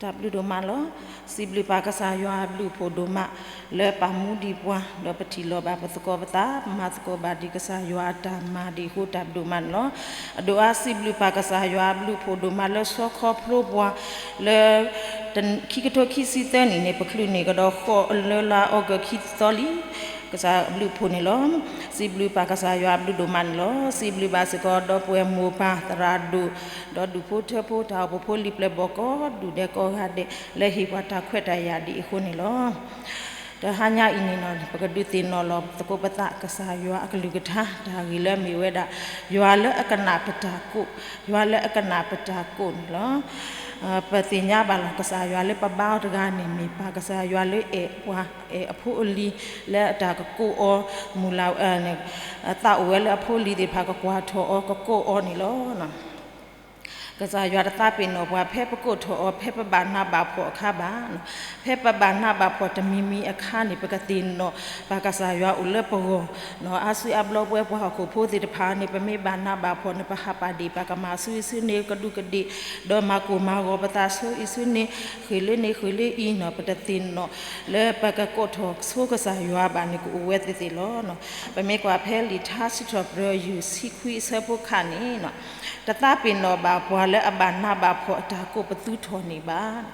တၢ်ဘျုးဒိၣ်မးလီၤ. စံးဘျုးပၢ်ကစၢ်ယွၤအဘျုးအဖှိၣ်ဒိၣ်မး လၢပာ်မူဒံးပှၤ ဒီးပထံၣ်လိာ်ဘၣ်ပသကိးပသး ပမၤသကိးဘၣ်ဒံးကစၢ်ယွၤအတၢ်မၤဒံးအဃိတၢ်ဘျုးဒိၣ်မးန့ၣ်လီၤ. အဒိၣ်အါစံးဘျုးပၢ်ကစၢ်ယွၤအဘျုးအဖှိၣ်ဒိၣ်မးလၢဆီခီဖျိပှၤ လၢ ခံကထိခံဆံသၢနံၣ်န့ၣ် ပချုးန့ၢ်ကဒီးဃိးလၢလါအီကူးခံသီလံ ကစၢ်အဘျုးအဖှိၣ်န့ၣ်လီၤ. စံးဘျုးပၢ်ကစၢ်ယွၤအဘျုးဒိၣ်မးန့ၣ်လီၤ. စံးဘျုးဘၣ်စ့ၢ်ကီးဒီပုၢ်ဝဲၢ်မိၢ်ပၢ်သရၣ်ဒိၣ် ဒီးဒူၣ်ဖိထၢဖိ တၢ်အိၣ်ဖှိၣ်ဖိလံၤပျဲၢ်ဘီၣ်ကိးဒူၣ်ဒဲးကိးဂၤဒဲး လၢဟ့ၣ်ပှၤတၢ်ခွဲးတၢ်ယာ်ဒံးအဃိန့ၣ်လီၤ. တဟါညါအံၤန့ၣ် ပကဒုးသ့ၣ်နီၣ်လီၤသကိးပသး ကစၢ်ယွၤအကလုၢ်ကထါ တၢ်ဂ့ၢ်လၢအမ့ၢ်ဝဲဒၣ် ယွၤလၢအကနၣ်ပတၢ်ကိး, ယွၤလၢအကနၣ်ပတၢ်ကိးန့ၣ်လီၤ. ပသ့ၣ်ညါဘၣ်လီၤ ကစၢ်ယွၤလၢပဘါအီၤတဂၤန့ၣ် မ့ၢ်ပၢ်ကစၢ်ယွၤလၢအဲၣ်ပှၤ အဲၣ်အဖိအလံၤ လၢအတၢ်ကကိးအီၤ မုၢ်လၢ် သးအိၣ်ဝဲလၢအဖိအလံၤသ့ၣ်တဖၣ်ကကွၢ်ထီၣ်အီၤ ကကိးအီၤန့ၣ်လီၤ. ကစၢ်ယွၤတသးပ့ၤနီၣ်ပှၤ ဖဲပကိးထီၣ်အီၤ ဖဲပဘၣ်နးဘၣ်ဖှီၣ်အခါဘၣ်. ဖဲပဘၣ်နးဘၣ်ဖှီၣ်တမံၤမံၤအခါန့ၣ် ပကသ့ၣ်နီၣ်ပၢ်ကစၢ်ယွၤအိၣ်လၢပဂီၢ်. အါစုအါဘျီပဝဲပှၤဟီၣ်ခိၣ်ဖိသ့ၣ်တဖၣ်န့ၣ် ပမ့ၢ်ဘၣ်နးဘၣ်ဖှီၣ်န့ၣ် ပဟးပာ်ဒ့ၣ်ပာ်ကမၣ်ဆူအံၤဆူန့ၣ် ကဒူးကဒ့ၣ် ဒီးမၤကိၢ်မၤဂီၤပသးဆူအံၤဆူန့ၣ် ဃ့ၢ်လၢန့ၣ်ဃ့ၢ်လၢအံၤန့ၣ် ပတသ့ၣ်နီၣ်လၢပကကိးထီၣ်ဆိကစၢ်ယွၤဘၣ်န့ၣ် ကအိၣ်ဝဲသ့ၣ်သ့ၣ်လီၤ. ပမ့ၢ်ကွၢ်ဖဲလံာ်ထါစံးထီၣ်ပတြၢၤ ယုၢ်ဆံခွံအဆၢဖိခါန့ၣ် တသးပ့ၤနီၣ်ဘၣ်ပှၤလၢအဘၣ်နးဘၣ်ဖှီၣ်အတၢ်ကိးပသူထီၣ်န့ၣ်ဘၣ်.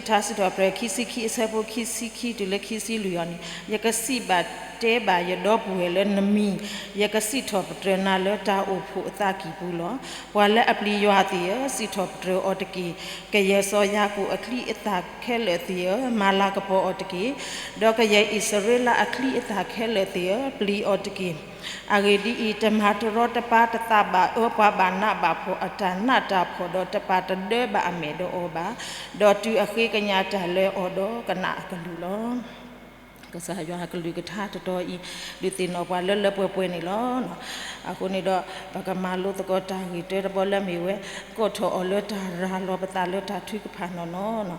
ထါစံးထီၣ်ပတြၢၤ ခံဆံခံအဆၢဖိခံဆံခံတုၤလၢခံဆံလွံၢ်အံၤန့ၣ် ယကစံးဘၣ်တဲဘၣ်ယဒီပုၢ်ဝဲၢ်လၢနမံၤ, ယကစံးထီၣ်ပတြၢၤနၤလၢတၢ်အိၣ်ဖှိၣ်အသးကံၢ်ပူၤလီၤ. ပှၤလၢအပျံၤယွၤသ့ၣ်ဧၢ, စံးထီၣ်ပတြၢၤအီၤတက့ၢ်. ကယဲၢ်စီၤယၤကိာ်အချံအသၣ်ခဲလၢာ်သ့ၣ်ဧၢ, မၤလၤကပီၤအီၤတက့ၢ်. ဒီးကယဲၢ်အံၣ်စရ့လးအချံအသၣ်ခဲလၢာ်သ့ၣ်ဧၢ, ပျံၤအီၤတက့ၢ်. အဂ့ၢ်ဒ်အံၤ, တမၤတရီတပါတသးဘၣ်အၢပှၤဘၣ်နးဘၣ်ဖှီၣ်အတၢ်နးတၢ်ဖှီၣ်, ဒီးတပာ်တဒၢဘၣ်အမဲာ်ဒီးအီၤဘၣ်. ဒီးတုၤအဃ့ကညးတၢ်လၢအီၤဒီးကနၣ်အကလုၢ်လီၤ. ကစၢ်ယွၤအကလုၢ်ကထါတတီၤအံၤ ဒုးသ့ၣ်နီၣ်ပှၤလၢလၢပှဲၤပှဲၤန့ၣ်လီၤ. အဃိန့ၣ်ဒီး ပကမၤလိသကိးတၢ်ဂ့ၢ်တၢတဘီလၢအမ့ၢ်ဝဲ ကိးထီၣ်အီၤလၢတၢ်ရၤလီၤပသးလၢတၢ်ထုကဖၣ်နီၢ်နီၢ်.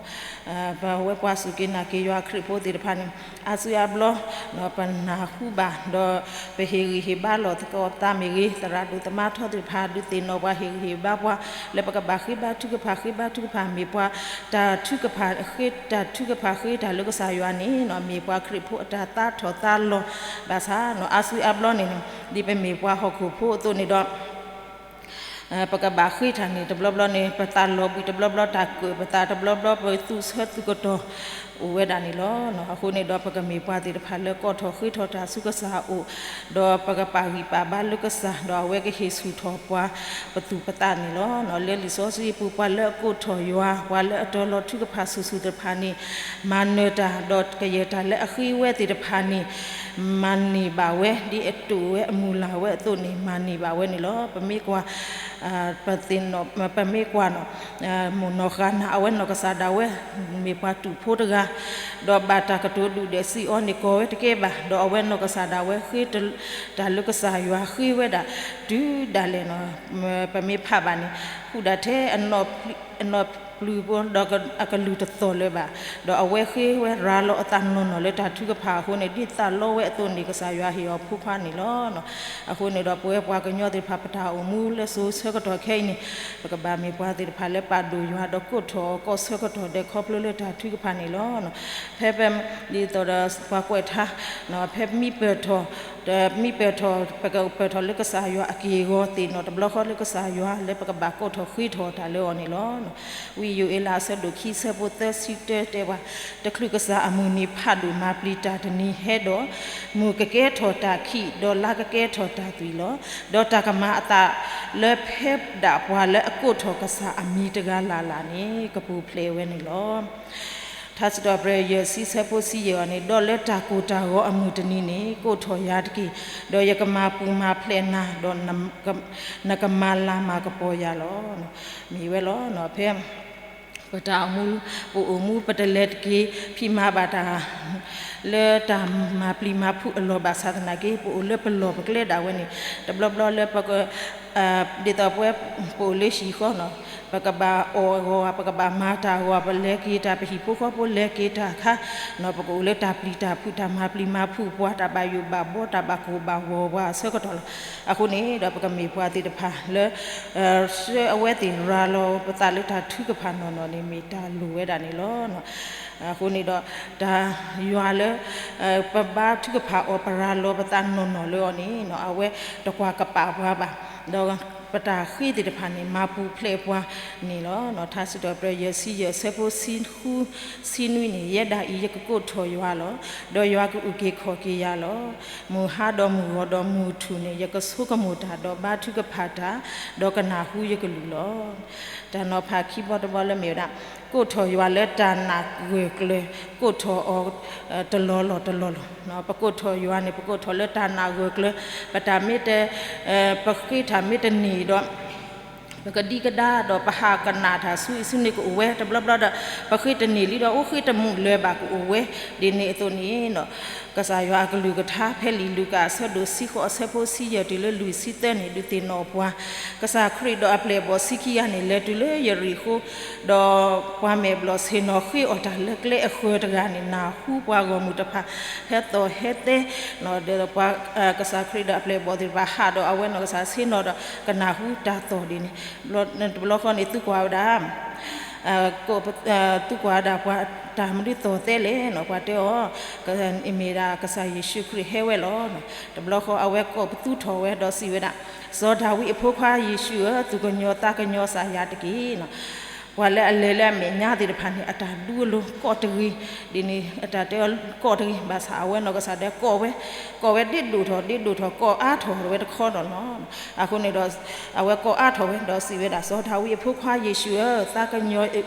ပဝဲပှၤစူၢ်က့ၤနာ်က့ၤယွၤခရံာ်ဖိသ့ၣ်တဖၣ်န့ၣ် အါစုအါဘျီ ပနၢ်ဟူဘၣ် ဒီးပဟ့ၣ်ဂံၢ်ဟ့ၣ်ဘါလီၤသကိးသးမ့ၢ်ဂ့ၤ, သရၣ်ဒိၣ်သမါထီသ့ၣ်တဖၣ် ဒုးသ့ၣ်နီၣ်ပှၤ ဟ့ၣ်ဂံၢ်ဟ့ၣ်ဘါပှၤ လၢပကဘၣ်ဃ့ဘါထုကဖၣ် ဃ့ဘါထုကဖၣ် မ့ၢ်ပှၤတၢ်ထုကဖၣ်ဃ့ တၢ်ထုကဖၣ်ဃ့တၢ်လၢကစၢ်ယွၤန့ၣ် မ့ၢ်ပှၤခရံာ်ဖိအတၢ်သးထီၣ်သးလီၤဘၣ်ဆၣ် အါစုအါဘျီန့ၣ် ဒ်ပမ့ၢ်ပှၤဟီၣ်ခိၣ်ဖိအသိးန့ၣ်ဒီး ပကဘၣ်ဃ့တၢ်န့ၣ် တဘျီဘျီန့ၣ် ပသးလီၤဘှံး တဘျီဘျီတၢ်ကၢၣ်ပသး တဘျီဘျီပသူဆၢသူကတီၢ်အိၣ်ဝဲဒၣ်န့ၣ်လီၤ. အဃိန့ၣ်ဒီး ပကမ့ၢ်ပှၤသ့ၣ်တဖၣ်လၢကိးထီၣ်ဃ့ထီၣ်တၢ်ဆူကစၢ်အအိၣ်, ဒီးပကပာ်ဂံၢ်ပာ်ဘါလၢကစၢ် ဒီးအဝဲကဟ့ၣ်ဆူၣ်ထီၣ်ပှၤပသူၣ်ပသးန့ၣ်လီၤ. လၢလံာ်စီဆှံအပူၤ ပှၤလၢအကိးထီၣ်ယွၤ ပှၤလၢအတၢၤလီၤထုကဖၣ်ဆူၣ်ဆူၣ်တဖၣ်န့ၣ် မၤနၢၤတၢ် ဒီးကယဲၢ်တၢ်လၢအဃ့ဝဲသ့ၣ်တဖၣ်န့ၣ် မၤန့ၢ်ဘၣ်ဝဲ ဒ်အတိာ်ဝဲအမုၢ်လၢ်ဝဲအသိးန့ၣ် မၤန့ၢ်ဘၣ်ဝဲန့ၣ်လီၤ. ပမ့ၢ်ကွၢ် ပသ့ၣ်နီၣ် ပမ့ၢ်ကွၢ်နီၣ် မိၢ်နီၢ်ဃၣ်နၤ အဝဲနီၢ်ကစၢ်ဒၣ်ဝဲ မ့ၢ်ပှၤတူာ်ဖိတဂၤ, ဒီးဘၣ်တၢ်ကတိၤဒုၣ်ဒွဲၣ်စံးအီၤန့ၣ် ကီၢ်ဝဲတကဲဘၣ်, ဒီးအဝဲနီၢ်ကစၢ်ဒၣ်ဝဲဃ့တၢ်လၢကစၢ်ယွၤဃ့ဝဲဒၣ် တုၤဒၣ်လဲာ်နီၣ် ပမ့ၢ်ဖးဘၣ်န့ၣ် ဃုာ်ဒၣ်ထဲ အနီၢ်ပျုၢ်ဖိ ဒီးအကလုၢ်တသီၣ်လၢၤဘၣ်, ဒီးအဝဲဃ့ဝဲရၤလီၤအသးနီၢ်နီၢ်လၢတၢ်ထုကဖၣ်အဃိန့ၣ် ဒ်သးလီဝဲအသိးန့ၣ် ကစၢ်ယွၤဟ့ၣ်အီၤဖိခွါန့ၣ်လီၤ. အဃိန့ၣ်ဒီး ပဝဲပှၤကညီသ့ၣ်တဖၣ် ပတၢ်အိၣ်မူလၢစိၤဆၢကတီၢ်ခဲအံၤန့ၣ် ပကဘၣ်မ့ၢ်ပှၤသ့ၣ်တဖၣ်လၢပာ်ဒိၣ်ယွၤ ဒီးကိးထီၣ်အီၤကိးဆၢကတီၢ်ဒဲးခီဖျိလၢတၢ်ထုကဖၣ်န့ၣ်လီၤ. ဖဲပ ဒ်သိးဒီးပှၤကွဲးထါ ဖဲမံပၢၢ်ထီၣ် မံပၢၢ်ထီၣ် ပကပၢၢ်ထီၣ်လၢကစၢ်ယွၤအက့ၢ်အဂီၤ သ့ၣ်နီၣ်တဘျီဃီလၢကစၢ်ယွၤ လၢပကဘၣ်ကိးထီၣ်ဃ့ထီၣ်တၢ်လၢအီၤန့ၣ်လီၤ. ဝံယိၤအ့လးအဆၢဒိၣ်ခံဆၢဖိသၢဆံတၢတဲဝဲ, တချုးကစၢ်အမုၢ်နံၤဖးဒိၣ်မၤပျံၤတၢ်တနံၤဟဲဒီး, မုၢ်ကကဲထီၣ်တၢ်ခံး ဒီးလါကကဲထီၣ်တၢ်သွံၣ်လီၤ. ဒီးတၢ်ကမၤအသးလၢဖဲဒၣ်ပှၤလၢအကိးထီၣ်ကစၢ်အမံၤတဂၤလၢ်လၢ်န့ၣ် ကပူၤဖျဲးဝဲန့ၣ်လီၤ. ထါစံးထီၣ်ပတြၢၤယဲၢ်ဆံဆၢဖိဆံယဲၢ်အံၤန့ၣ် ဒီးလၢတၢ်ကိၢ်တၢ်ဂီၤအမုၢ်တနံၤန့ၣ် ကိးထီၣ်ယၤတက့ၢ်, ဒီးယကမၤပူၤမၤဖျဲးနၤ, ဒီးနကမၤလၤမၤကပီၤယၤလီၤ. မ့ၢ်ဝဲလီၤ. ဖဲ ပတၢ်အိၣ်မူ ပအိၣ်မူပတလဲၤတက့ၤ ဖံးမၤဘၣ်တၢ် လၢတၢ်မၤပျံၤမၤဖုးအလီၢ်ဘၣ်ဆၣ်သနာ်က့ ပအိၣ်လၢပလီၢ်ပကျဲဒၣ်ဝဲန့ၣ် တဘျီဘျီလၢပ ဒ်သိးပဝဲ ပအိၣ်လၢဟံၣ်ဃီနီၣ်, ပ ပကဘၣ်အီၣ်အဂီၢ် ပကဘၣ်မၤတၢ်အဂီၢ် ပလဲၤက့ၤတၢ် ပဟံၣ်ဖိဃီဖိလဲၤက့ၤတၢ်အခါ ပကအိၣ်လၢတၢ်ပျံၤတၢ်ဖုး တၢ်မၤပျံၤမၤဖုးပှၤ တၢ်ဘၣ်ယိၣ်ဘၣ်ဘီ တၢ်ဘၣ်ကိၢ်ဘၣ်ဂီၤပှၤအဆၢကတီၢ်လီၤ. အဃိန့ၣ်ဒီး ပကမ့ၢ်ပှၤသ့ၣ်တဖၣ်လၢ ဆှၢအဝဲသ့ၣ်ရၤလီၤပသးလၢတၢ်ထုကဖၣ်နီၢ်နီၢ်န့ၣ် မ့ၢ်တၢ်လိၣ်ဝဲဒၣ်န့ၣ်လီၤ. အဃိန့ၣ်ဒီး တၢ်ယွၤလၢ ပဘါထုကဖၣ်အီၤ ပရၤလီၤပသးနီၢ်နီၢ်လၢအီၤန့ၣ် အဝဲတကွၢ်ကပာ်ပှၤဘၣ်, ဒီးပတၢ်ဃ့သ့ၣ်တဖၣ်န့ၣ် မၤပူၤဖျဲးပှၤန့ၣ်လီၤ. ထါစံးထီၣ်ပတြၢၤ ယဲၢ်ဆံယဲၢ် အဆၢဖိဆံဃု ဆံနွံန့ၣ်, ယဲဒၣ်အံၤ ယကကိးထီၣ်ယွၤလီၤ, ဒီးယွၤကအုၣ်က့ၤခီၣ်က့ၤယၤလီၤ. မုၢ်ဟါဒီးမုၢ်ဂီၤဒီးမုၢ်ထူၣ်န့ၣ် ယကဆိကမိၣ်တၢ်ဒီးဘါထုကဖၣ်တၢ်, ဒီးကနၢ်ဟူယကလုၢ်လီၤ. တၢ်နီၤဖးခံဘီတဘီလၢမ့ၢ်ဝဲဒၣ်, ကိးထီၣ်ယွၤလၢတၢ်နာ်ဂၢၢ်ကျၢၤ, ကိးထီၣ်အီၤတလီၢ်လီၢ်တလီၢ်လီၢ်. ပကိးထီၣ်ယွၤန့ၣ် ပကိးထီၣ်လၢတၢ်နာ်ဂၢၢ်ကျၢၤ, ပတၢ်မ့ၢ်တ ပဃ့တၢ်မ့ၢ်တန့ၢ်ဒီး ပကဒံကဒါဒီး ပဟးကနၣ်တၢ်ဆူအံၤဆူန့ၣ်ကအိၣ်ဝဲ, တဘျီဘျီဒီး ပဃ့တန့ၢ်လံဒီး အိၣ်ဃ့တမုာ်လၢၤဘၣ်ကအိၣ်ဝဲ, ဒ်န့ၣ်အသိးန့ၣ် ကစၢ်ယွၤအကလုၢ်ကထါ ဖဲလံာ်လူၤကၣ် အဆၢဒိၣ်ဆံဃိး အဆၢဖိဆံယဲၢ် တုၤလၢလွံၢ်ဆံသၢန့ၣ် ဒုးသ့ၣ်နီၣ်ပှၤ, ကစၢ်ခရံာ်ဒီးအပျဲၢ်အဘီၣ်ဆံခံဂၤန့ၣ် လဲၤတုၤလၢယရံၤဃိ, ဒီးပှၤမဲာ်ဘျီၣ်ဆ့ၣ်နီၤဃ့အီၣ်တၢ်လၢကျဲအဃၢၤတဂၤန့ၣ် နၢ်ဟူပှၤဂီၢ်မုၢ်တဖၣ် ဟဲသီၣ်ဟဲသဲ, ဒီးပှၤ ကစၢ်ခရံာ်ဒီးအပျဲၢ်အဘီၣ်သ့ၣ်တဖၣ် ဟးဒီးအဝဲနီၢ်ကစၢ်ဆ့ၣ်နီၤဒီး ကနၢ်ဟူတၢ်သီၣ်ဒ်န့ၣ်, တဘျီဃီန့ၣ် သုကွၢ်ဝဲဒၣ် သုကွၢ်ဒၣ်ပှၤတၢ်မနုၤသီၣ်သဲလဲၣ်န့ၣ် ပှၤတဲအီၤ, မ့ၢ်ဒၣ်ကစၢ်ယ့ၣ်ၡူးခရံာ်ဟဲဝဲလီၤ. တဘျီဃီအဝဲကိးပသူထီၣ်ဝဲဒီးစံးဝဲဒၣ်, စီၤဒၤဝံးအဖိခွါယ့ၣ်ၡူးဧၢ, သူၣ်ကညီၤသးကညီၤစၢ်ယၤတက့ၢ်. ပှၤလၢအလဲၤလၢအမဲာ်ညါသ့ၣ်တဖၣ်န့ၣ် အတၢ်ဒူအလိၤကိးတဂ့ၤ, ဒ်န့ၣ် အတၢ်တဲအီၤကိးတဂ့ၤ, ဘၣ်ဆၣ်အဝဲနီၢ်ကစၢ်ဒၣ်ကိးဝဲ, ကိးဝဲဒ်ဒိၣ်ထီၣ်ဒ်ဒိၣ်ထီၣ် ကိးအါထီၣ်ဝဲတခီဒီးလီၤ. အဃိန့ၣ်ဒီး အဝဲကိးအါထီၣ်ဝဲဒီးစံးဝဲဒၣ်, စီၤဒၤဝံးအဖိခွါယ့ၣ်ၡူးဧၢ, သးကညီၤ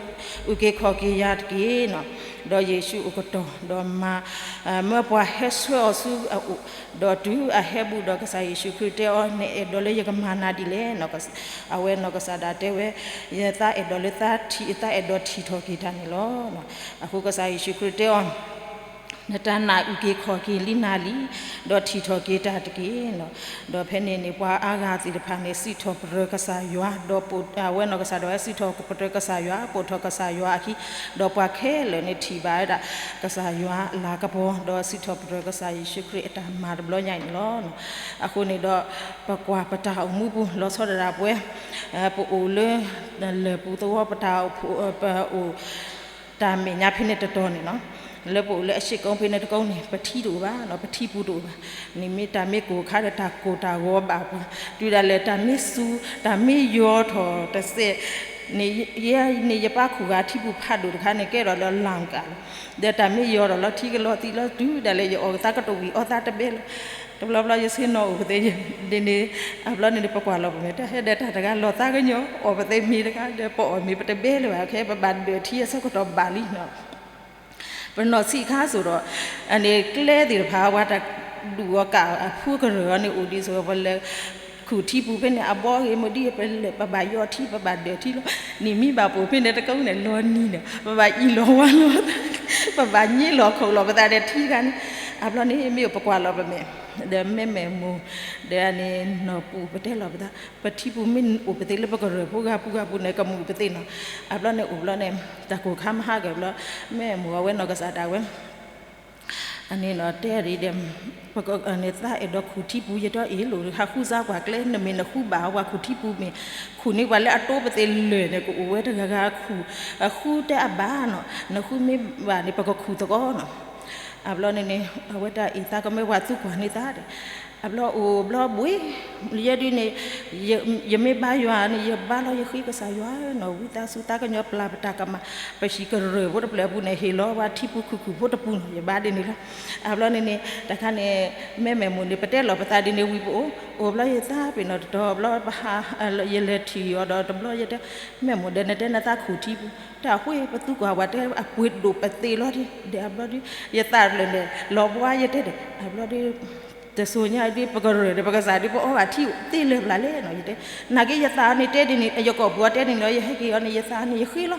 အုၣ်က့ၤခီၣ်က့ၤယၤတက့ၢ်. ဒီးယ့ၣ်ၡူးအိၣ်ကတီၢ်, ဒီးမၤ မၢပှၤဟဲဆှၢအီၤဆူအအိၣ်, ဒီးတုၤအဟဲဘူးဒီး ကစၢ်ယ့ၣ်ၡူးခရံာ်တဲအီၤ, နအဲၣ်ဒိးလၢယကမၤနၤဒ်လဲၣ်. အဝဲနီၢ်ကစၢ်ဒၣ်တဲဝဲ, ယသးအဲၣ်ဒိးလၢသးထံၣ်, သးအဲၣ်ဒိးထံၣ်ထီၣ်က့ၤတၢ်န့ၣ်လီၤ. အဃိကစၢ်ယ့ၣ်ၡူးခရံာ်တဲအီၤ, နတၢ်နာ်အုၣ်က့ၤခီၣ်က့ၤလံနၤလံ, ဒီးထံၣ်ထီၣ်က့ၤတၢ်တက့ၢ်. ဒီးဖဲန့ၣ်န့ၣ် ပှၤအါဂၤသ့ၣ်တဖၣ်န့ၣ် စံးထီၣ်ပတြၢၤကစၢ်ယွၤ, ဒီးအဝဲနီၢ်ကစၢ်ဒၣ်ဝဲစံးထီၣ်ပတြၢၤကစၢ်ယွၤ, ပိာ်ထီၣ်ကစၢ်ယွၤအခံ, ဒီးပှၤခဲလၢာ်န့ၣ်ထံၣ်ဘၣ်ဝဲဒၣ် ကစၢ်ယွၤအလၤကပီၤ, ဒီးစံးထီၣ်ပတြၢၤကစၢ်ယ့ၣ်ၡူးခရံာ်အတၢ်မၤတဘျီညါအံၤန့ၣ်လီၤ. အဃိန့ၣ်ဒီး ပကွၢ်ပတၢ်အိၣ်မူပူၤ လီၤဆီဒၣ်တၢ်ပဝဲ, ပအိၣ်လၢ လၢၢ်ပူၤသဝီ ပတၢ်အိၣ်ဖှိၣ် ပအိၣ် တၢ်မဲာ်ညါဖဲန့ၣ်တတီၤန့ၣ်လီၤ. လၢပအိၣ်လၢအဆ့ကိဖဲန့ၣ်တကိးန့ၣ် ပထံတအိၣ်ဘၣ်, ပထံပူၤတအိၣ်ဘၣ်. န့ၣ်မ့ၢ်တၢ်မ့ၢ်ကိၢ်ခါဒီးတၢ်ကိၢ်တၢ်ဂီၤဘၣ်ပှၤ, တုၤဒၣ်လဲာ်တၢ်မ့ၢ်စူၤ တၢ်မ့ၢ်ယီၤထီၣ်တစဲးန့ၣ်, ယဲန့ၣ်ယပၢ်ခူၣ်ဂၤထံပူၤဖးဒိၣ်တခါန့ၣ် ကဲထီၣ်လၢလၢ်ကၤလီၤ. ဒီးတၢ်မ့ၢ်ယီၤထီၣ်လီၤထံကလီၤသံလီၤ တုၤဒၣ်လဲာ်ယအီၣ်သးကတဝံၣ်အီသးတဘဲလၢ တဘျီဘျီယဆ့ၣ်နီၤအိၣ်ပသ့, ဒ်န့ၣ် အဘျီန့ၣ် ပကွၢ်လီၤပမဲာ် တၢ်ဟဲဒီးတၢ်တဂၤလီၤသးကညီၤ အီၣ်ပသ့မ့ၤတဂၤဒီး ပအီၣ်မ့ၤပတဘဲလၢၤဘၣ် ခဲပဘၣ်ဒၢးထံအဆၢကတီၢ်ဘၣ်လံနီၤ. ပနီၢ်ဆံးခါစိၤဒီး အန့ၣ်ကျဲသ့ၣ်တဖၣ် ပှၤတၢ်ဒူၣ်အီၤကၢ်အဖုကရၢၢ်အီၤန့ၣ် အိၣ်ဒံးစိၤ ပလဲၤခူၣ်ထံပူၤဖဲန့ၣ် အဘီဂ့ၤမ့ၢ်ဒ် ပလဲၤပဘၣ်ယီၤထံ ပဘၣ်ဒၢးထံလီၤ. နံၣ်မံဘၣ်ပိာ်ဖဲန့ၣ်တကိးန့ၣ် လီၤနံၤန့ၣ် ပဘၣ်အံၣ်လီၤဝါလီၤ ပဘၣ်ည့လီၤခိၣ်လီၤပသးဒီးထံတဂၤန့ၣ်. အဘျီန့ၣ် မ့ၢ်အိၣ်ပကွၢ်လီၤပမဲာ် ဒီးမ့ၢ်မဲာ်မူ ဒီးန့ၣ်နီၢ်ပူၤ ပတဲလီၤပသး ပထံပူၤမ့ၢ်အိၣ်ပသ့လၢပကရၢၢ်ဖိဂၤပူၤဂၤပူၤန့ၣ် ကမူၣ်ပသ့နီၤ. အဘျီန့ၣ်အိၣ်ဘျီန့ၣ် တၢ်ကိၢ်ခါမဟါက့ၤဘျီ မ့ၢ်မူၤအဝဲနီၢ်ကစၢ်ဒၣ်ဝဲ အန့ၣ်နီၤ တဲဒ်ဒီး သးအဲၣ်ဒိးခူၣ်ထံပူၤ ယတဲအ့ၣ်လိာ် ဟးဃုစါပှၤကျဲ နမ့ၢ်နဃုဘၣ်ပှၤခူၣ်ထံပူၤမ့ၢ် ခူၣ်န့ၢ်ပှၤလၢအတိပသ့လၢာ်န့ၣ် ကအိၣ်ဝဲတဂၤဂၤခူၣ် ဃုတဲအဘၣ်နီၤ နဃုမ့ၢ်ဘၣ်န့ၣ် ပကခူၣ်သကိးနီၤ. အဘျီန့ၣ်န့ၣ် အဝဲတၢ်အ့ၣ်သးကမၢပှၤသူကွၢ်န့ၢ်သးဒီး အဘျီအိၣ်ဘျီဘှံး ယဲဒ်န့ၣ် ယမ့ၢ်ဘါယွၤန့ၣ် ယဘါလီၤယဃ့ကစၢ်ယွၤနီၤ ဝံသးစူၤသးကညီၤပျၢ်ပတၢ်ကမၣ် ပဟံၣ်ကရၢၢ်ဖိတဖျၢၣ်အပူၤန့ၣ် ဟ့ၣ်လီၤပှၤထံပူၤခူၣ်ခူၣ်ဖိတပူၤနီၤ ယဘါဒ်န့ၣ်လီၤ. အဘျီန့ၣ်န့ၣ် တခါန့ၣ် မ့ၢ်မဲာ်မူၤန့ၣ် ပတဲလီၤပသးဒ်န့ၣ်ဝံၤပအိၣ် အိၣ်ဘျီယသးပ့ၤနီၣ်တတီၤဘျီပဟး ယလဲၤထံၣ်အီၤဒီးတဘျီယတဲ မဲာ်မူၤဒီးနတဲနသးခူၣ်ထံပူၤ တၢ်ဃ့ပသူကွၢ်ပှၤတဲအပှ့ၤဒိၣ်ပသ့လီၤဒီး အဘျီဒီး ယသးတဖျၢၣ်န့ၣ် လီၤဘှါယတဲဒီး အဘျီဒီး တစိၤညါဒ် ပကရၢၢ်ဒီးပကစၢ်ဒ် ပအီဘၣ်ထံသ့လၢာ်ပျၢ်လဲၣ်နီၤ ယတဲ နာ်က့ယသးန့ၣ်တဲဒ်န့ၣ် ယကိာ်ပူၤအီၤတဲဒ်န့ၣ်လီၤ ယဟဲက့ၤအီၤန့ၣ် ယသးန့ၣ်ယဃ့လီၤ.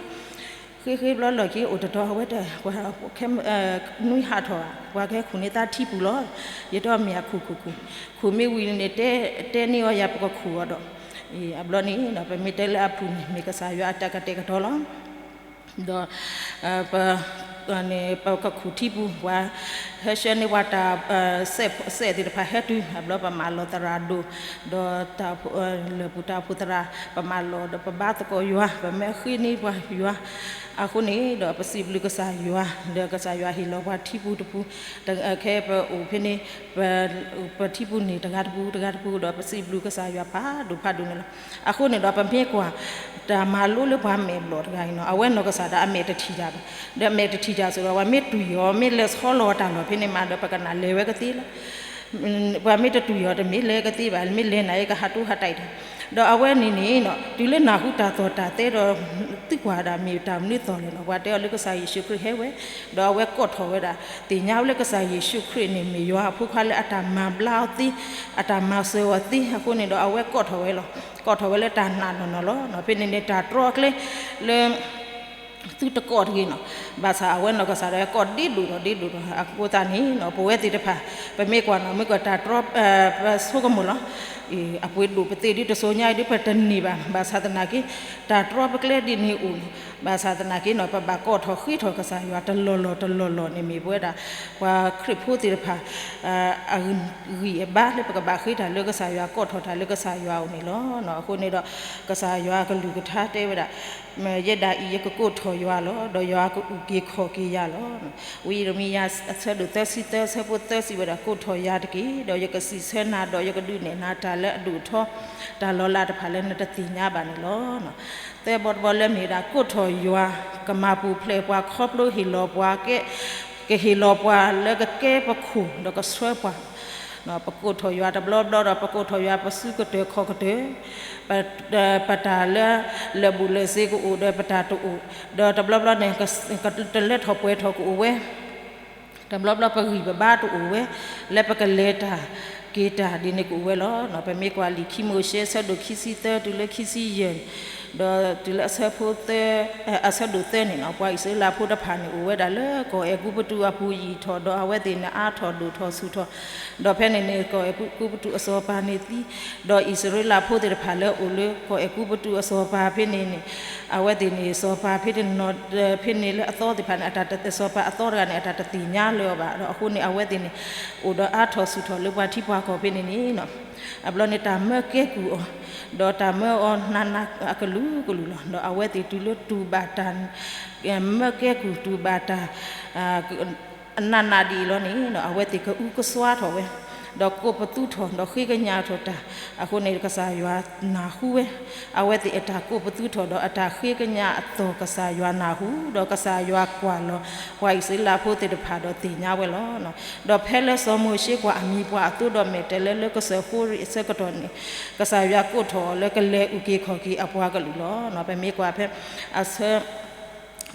ဃ့ဃ့ဘျီလီၢ်ခံအိၣ်တတီၤ အဝဲတၢ် ပှၤ နွံဟးထီၣ် ပှၤကဟဲခူၣ်န့ၢ်သးထံပူၤလီၤ. ယတဲအီၤမ့ၢ်အခူၣ်ခူၣ်ခူၣ် ခူၣ်မ့ၢ်ဝံၤန့ၣ် တဲန့ၢ်အီၤယၤ ပကခူၣ်အီၤဒီး အဘျီန့ၣ်ဒီး ပမ့ၢ်တဲလၢအပူၤန့ၣ် မ့ၢ်ကစၢ်ယွၤအတၢ်ကတဲာ်ကတီၤလီၤ. ဒီး ပ ပကခူၣ်ထံပူၤ ပှၤ ဟဲဆှၢန့ၢ်ပှၤတၢ် စဲးသ့ၣ်တဖၣ်ဟဲတုၤ အဘျီပမၤလီၤသရၣ်ဒိၣ် ဒီး လၢၢ်ပူၤတၢ်အိၣ်ဖှိၣ်သရၣ် ပမၤလီၤဒီးပဘါသကိးယွၤ ပမ့ၢ်ဃ့န့ၢ်ပှၤယွၤ အဃိန့ၣ်ဒီး ပစံးဘျုးကစၢ်ယွၤ ဒီးကစၢ်ယွၤဟ့ၣ်လီၤပှၤထံပူၤတပူၤ ခဲပအိၣ်ဖဲန့ၣ် ပ ပထံပူၤန့ၣ် တဂၤတပူၤ တဂၤတပူၤ ဒီးပစံးဘျုးကစၢ်ယွၤဖးဒိၣ်ဖးဒိၣ်န့ၣ်လီၤ. အဃိန့ၣ်ဒီး ပမ့ၢ်ကွၢ် တၢ်မၤလိလၢပှၤမဲာ်ဘျီၣ်တဂၤအံၤနီၤ အဝဲနီၢ်ကစၢ်ဒၣ်အမဲာ်တထံၣ်တၢ်ဘၣ်. ဒီးအမဲာ်တထံၣ်တၢ်စ့ၢ်ဒီး ပှၤမ့ၢ်တွံၢ်အီၤ မ့ၢ်လဲၤဆီလီၤအတၢ်လီၢ်ဖဲန့ၣ်မးဒီး ပကနၣ်လဲၤဝဲကသ့လီၤ. ပှၤမ့ၢ်တတွံၢ်အီၤ တမ့ၢ်လဲၤကသ့ဘၣ်, မ့ၢ်လဲၤနၤအံၤ ကဟးတိၢ်ဟးတဲာ်တၢ်. ဒီးအဝဲန့ၣ်န့ၣ်နီၤ တုၤလၢနၢ်ဟူတၢ်သီၣ်တၢ်သဲဒီး သုကွၢ်ဒၣ်မ့ၢ်တၢ်မနုၤသီၣ်လဲၣ်နီၤ ပှၤတဲအီၤလၢကစၢ်ယ့ၣ်ၡူးခရံာ်ဟဲဝဲ, ဒီးအဝဲကိးထီၣ်ဝဲဒၣ် သ့ၣ်ညါဝဲလၢကစၢ်ယ့ၣ်ၡူးခရံာ်န့ၣ် မ့ၢ်ယွၤအဖိခွါလၢအတၢ်မၤဘျါအီၤသ့, အတၢ်မၤစၢၤအီၤသ့, အဃိန့ၣ်ဒီး အဝဲကိးထီၣ်ဝဲလီၤ. ကိးထီၣ်ဝဲလၢတၢ်နာ်နီၢ်နီၢ်လီၤ. ဖဲန့ၣ်န့ၣ် တၢ်တြီအကျဲလၢ သုတကိးတဂ့ၤနီၤ. ဘၣ်ဆၣ်အဝဲနီၢ်ကစၢ်ဒၣ်ကိးဒ့ဒိၣ်ဒီးဒ့ဒိၣ်ဒီး အဃိသတးန့ၣ်နီၤ ပဝဲသ့ၣ်တဖၣ် ပမ့ၢ်ကွၢ်နီၤ မ့ၢ်ကွၢ်တၢ်တြီ ပဆိကမိၣ်လီၤ. အပှ့ၤဒိၣ်ပသ့ၣ်ဒ်တစိၤညါအံၤဒ် ပတန့ၢ်ဘၣ်. ဘၣ်ဆၣ်သနာ်က့ တၢ်တြီပကျဲဒ်န့ၣ်အိၣ်နီၤ. ဘၣ်ဆၣ်သနာ်က့နီၤ ပဘၣ်ကိးထီၣ်ဃ့ထီၣ်ကစၢ်ယွၤတလီၢ်လီၢ်တလီၢ်လီၢ်န့ၣ် မ့ၢ်ပဝဲဒၣ် ပှၤခရံာ်ဖိသ့ၣ်တဖၣ် အဂံၢ်အဘါလၢပကဘၣ်ဃ့တၢ်လၢကစၢ်ယွၤ ကိးထီၣ်တၢ်လၢကစၢ်ယွၤအအိၣ်န့ၣ်လီၤ. အဃိန့ၣ်ဒီး ကစၢ်ယွၤအကလုၢ်ကထါတဲဝဲဒၣ် ယဲဒၣ်အံၤ ယကကိးထီၣ်ယွၤလီၤ. ဒီးယွၤကအုၣ်က့ၤခီၣ်က့ၤယၤလီၤ. ဝံယံးရမံယၤ အဆၢဒိၣ်သၢဆံသၢ အဆၢဖိသၢစံးဝဲဒၣ် ကိးထီၣ်ယၤတက့ၢ်. ဒီးယကစံးဆၢနၤ ဒီးယကဒုးနဲၣ်နၤတၢ်လၢအဒိၣ်အထီ တၢ်လီၤလးတဖၣ်လၢနတသ့ၣ်ညါဘၣ်န့ၣ်လီၤ. သၢဘီတဘီလၢမ့ၢ်ဝဲဒၣ် ကိးထီၣ်ယွၤ ကမၤပူၤဖျဲးပှၤခီဖျိဟ့ၣ်လီၤပှၤကဲ ကဟ့ၣ်လီၤပှၤလၢကကဲပခိၣ်ဒီးကဆှၢပှၤ ပကိးထီၣ်ယွၤတဘျီဘျီဒီး ပကိးထီၣ်ယွၤပစုကတၢၢ်ခီၣ်ကတၢၢ်, ပတၢ်လၢ လၢာ်ဘူၣ်လၢာ်စ့ကအိၣ်ဒီးပတၢ်တအိၣ်, ဒီးတဘျီဘျီန့ၣ် တလဲၤထီၣ်ပှဲၤထီၣ်ကအိၣ်ဝဲ, တဘျီဘျီပဂံၢ်ပဘါတအိၣ်ဝဲ, လၢပကလဲၤတၢ်က့ၤတၢ်ဒ်န့ၣ်ကအိၣ်ဝဲလီၤ. ပမ့ၢ်ကွၢ်လံာ်ခံမိၤၡ့ အဆၢဒိၣ်ခံဆံသၢ တုၤလၢခံဆံယဲၢ် ဒီးတုၤလၢအဆၢဖိသၢ အဆၢဒိၣ်သၢန့ၣ်နီၤ ပှၤအံၣ်စရ့လးဖိတဖၣ်န့ၣ် အိၣ်ဝဲဒၣ်လၢကီၢ်အဲၤကူပတူးအပူၤယံာ်ထီၣ် ဒီးအဝဲသ့ၣ်န့ၣ်အါထီၣ်ဒိၣ်ထီၣ်ဆူၣ်ထီၣ်, ဒီးဖဲန့ၣ်န့ၣ် ကီၢ်အဲၤကူပတူးအစီၤပၤန့ၣ်သံ, ဒီးအံၣ်စရ့လးဖိသ့ၣ်တဖၣ်လၢအိၣ်လၢကီၢ်အဲၤကူပတူးအစီၤပၤဖဲန့ၣ်န့ၣ် အဝဲသ့ၣ်န့ၣ် စီၤပၤဖဲန့ၣ်နီၤ ဖဲန့ၣ်လၢအသီသ့ၣ်တဖၣ်န့ၣ် အတၢ်တ စီၤပၤအသီတဂၤန့ၣ် အတၢ်တသ့ၣ်ညါလၢၤအီၤဘၣ်. ဒီးအဃိန့ၣ် အဝဲသ့ၣ်န့ၣ် အိၣ်ဒီးအါထီၣ်ဆူၣ်ထီၣ်လၢပှၤထံပှၤကီၢ်ဖဲန့ၣ်န့ၣ်နီၤ အဘျီန့ၣ် တၢ်မၢကဲကုၢ်အီၤ, ဒီးတၢ်မၢအီၤနးနးအကလုာ်ကလုာ်လီၤ. ဒီးအဝဲသ့ၣ်တုၤလၢတူၢ်ဘၣ်တၢ် မၢကဲကုၢ်တူၢ်ဘၣ်တၢ် အနးနးဒ်အံၤလီၤန့ၣ် အဝဲသ့ၣ်ကအုကစွါထီၣ်ဝဲ, ဒီးကိးပသူထီၣ် ဒီးဃ့ကညးထီၣ်တၢ်. အဃိန့ၣ် ကစၢ်ယွၤနၢ်ဟူဝဲ, အဝဲသ့ၣ်အတၢ်ကိးပသူထီၣ် ဒီးအတၢ်ဃ့ကညးအသိး ကစၢ်ယွၤနၢ်ဟူ, ဒီးကစၢ်ယွၤကွၢ်လီၤ ပှၤအံၣ်စရ့လးဖိသ့ၣ်တဖၣ်ဒီးသ့ၣ်ညါဝဲလီၤ. ဒီးဖဲလၢစီၤမိၤၡ့ကွၢ်အမံၤပှၢ်အသိးဒီးမဲာ်တဲးလဲးလၢကစၢၢ်ဃိရ့ၣ်အဆၢကတီၢ်န့ၣ် ကစၢ်ယွၤကိးထီၣ်အီၤလၢကလဲၤအုၣ်က့ၤခီၣ်က့ၤအပှၤကလုာ်လီၤ. ပမ့ၢ်ကွၢ်ဖဲအဆၢ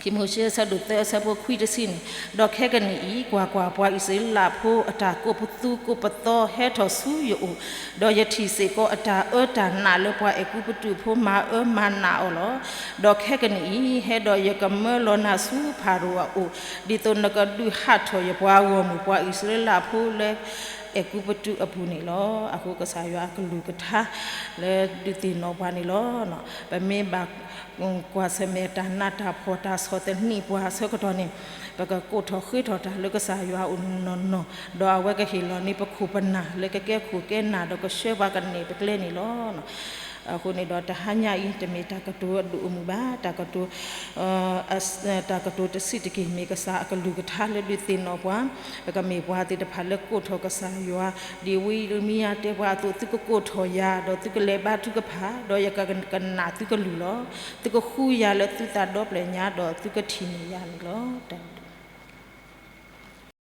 ခံမိၤၡ့ အဆၢဒိၣ်သၢ အဆၢဖိခွံတဆံန့ၣ်, ဒီးခဲကနံၣ်အံၤ ကွၢ်ကွၢ်, ပှၤအံၣ်စရ့လးဖိအတၢ်ကိးပသူကိးပသီဟဲထီၣ်ဆူယအိၣ်, ဒီးယထံၣ်စ့ၢ်ကီးအတၢ်အၢတၢ်နးလၢပှၤအဲၤကူပတူးဖိမၤအၢမၤနးအီၤလီၤ. ဒီးခဲကနံၣ်အံၤ ဟဲဒီးယကမၢလီၤနၤဆူဖၤရိၤအအိၣ်, ဒ်သိးနကဒုးဟးထီၣ်ယပှၤဂီၢ်မုၢ်ပှၤအံၣ်စရ့လးဖိလၢအဲၤကူပတူးအပူၤန့ၣ်လီၤ. အဃိကစၢ်ယွၤအကလုၢ်ကထါလၢဒုးသ့ၣ်နီၣ်ပှၤန့ၣ်လီၤ. ပမ့ၢ်ဘၣ် ကွၢ်ဆၢၣ်မဲာ်တၢ်နးတၢ်ဖှီၣ်တၢ်ဆီၣ်သနံးပှၤအဆၢကတီၢ်န့ၣ်, ပကကိးထီၣ်ဃ့ထီၣ်တၢ်လၢကစၢ်ယွၤအအိၣ်နီၢ်နီၢ်, ဒီးအဝဲကဟ့ၣ်လီၤန့ၢ်ပခိၣ်ပနၢ်လၢကကဲခိၣ်ကဲနၢ်ဒီးကဆှၢပှၤကနဲၣ်ပကျဲန့ၣ်လီၤ. အဃိန့ၣ်ဒီးတဟါညါအံၤ တမ့ၢ်တၢ်ကတိၤအဒိၣ်အမုၢ်ဘၣ်, တၢ်ကတိၤ တၢ်ကတိၤတဆံးတက့ၢ် မ့ၢ်ကစၢ်အကလုၢ်ကထါလၢဒုးသ့ၣ်နီၣ်ပှၤ, ပကမ့ၢ်ပှၤသ့ၣ်တဖၣ်လၢကိးထီၣ်ကစၢ်ယွၤ, ဒ်ဝံယံးရမံယၤတဲပှၤအသိး, သုကကိးထီၣ်ယၤ, ဒီးသုကလဲၤဘါထုကဖၣ်, ဒီးယကကနၣ်သုကလုၢ်လီၤ. သုကဃုယၤလၢသုသးဒီဖျၢၣ်ညါ, ဒီးသုကထံၣ်န့ၢ်ယၤန့ၣ်လီၤ. တၢ်